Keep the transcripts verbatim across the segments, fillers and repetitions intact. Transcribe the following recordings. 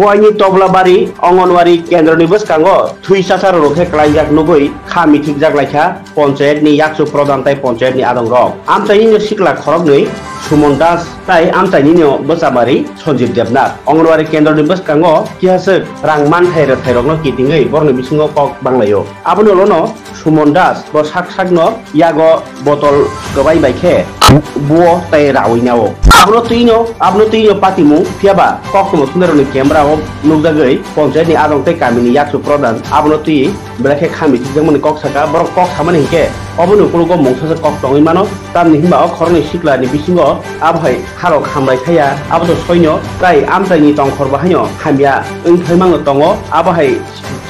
Puaini Toblabari Anganwadi kendroni bwskango thwi chasarok khe klaijak nugwi kha mithikjak laikha ponchayetni yakchu pradhan tai ponchayetni adongrok. Amchaini sikla khoroknwi Suman Das tai amchainino bwchabari Sanjib Debnath. Anganwadi kendroni bwskango kihaswk rang manthai rwthairokno kitingwi borokni bisingo kok banglaio. Aboni ulono Suman Das bo sak sakno yago botol kwbai bai khe buo tai raui nao. Abono twino, abono twino patimung phiya ba koktwma sundarokni camera o nukjagwi ponchayetni adong tei kamini yakchu pradhan abono twi belai khe kha mithikjakmani kok saka. Borok kok samani hinkhe oboni ukologo mungsasa kok tongwi mano, tamni hinba o khoroknwi siklani bisingo abo hai harok hambai khaiya, abo to soino tai amchaini tongkhor bo haino hamya wng phaimano tongo, abo hai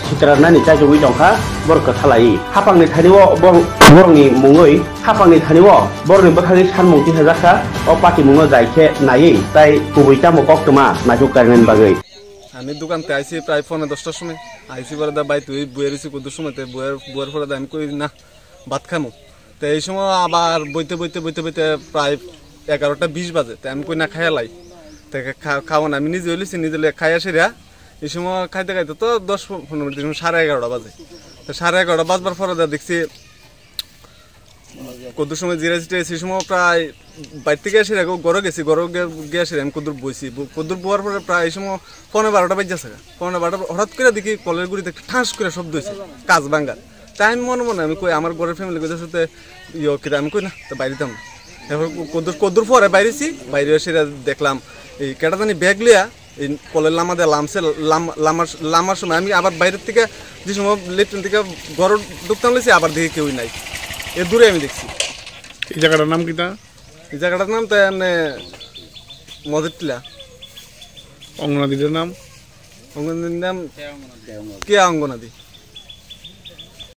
sitra nani chaichugwi tongkha, borok kwthalai. Hapangni thani o bor-, borokni mungwi, hapangni thani o borokni bwkhagwi sanmung tisajakha, o patimungno jai khe naiwi, tai kubui tamo koktwma naisuk karinani bagwi. Ani dukan te aisi prai phone dosta somoi, aisi pore da bai twi buyer isi kudu somoi te buyer, buyer pore da ami koi na bhat khamu. Te ei somo abar boite, boite, boite, boite prai egarota bish baje. Te ami koi na khaya lai. Te kha-, khawan ami nije uli si nije le khaya sira. Ei somo khaite khaite to dos pondro minute, sare egarota baje. Te sare egarota bajbar pore da deksi kudu somoi jira jite, ei somo prai bair theke sira go goro gesi, goro ge-, ge sira ami kudur boisi. Bu-, kudur buar pore prai ei somo pone barota bajja saka. Pone barota horat kore dekhi koler guri te thas kore shobdo hoise. Kaj banga. Time mone mone ami koi amar gorer family koi, "Jase te iyo kida," ami koi, "Na, to baire tam." Erpor kodur, kodur pore baire si, baire sira dekhlam, ei keta jani bag liya, ei koler lama de lamse, lam-, lamar, lamar somoi ami abar baire theke je somo latrine theke goro duktam lesi abar dekhi kewoi nai. E dure ami dekhsi. Ei jagatar nam kita? Ei jagatar nam to emne Mojitla. Anganwadi nam? Anganwadi nam Kiya Anganwadi.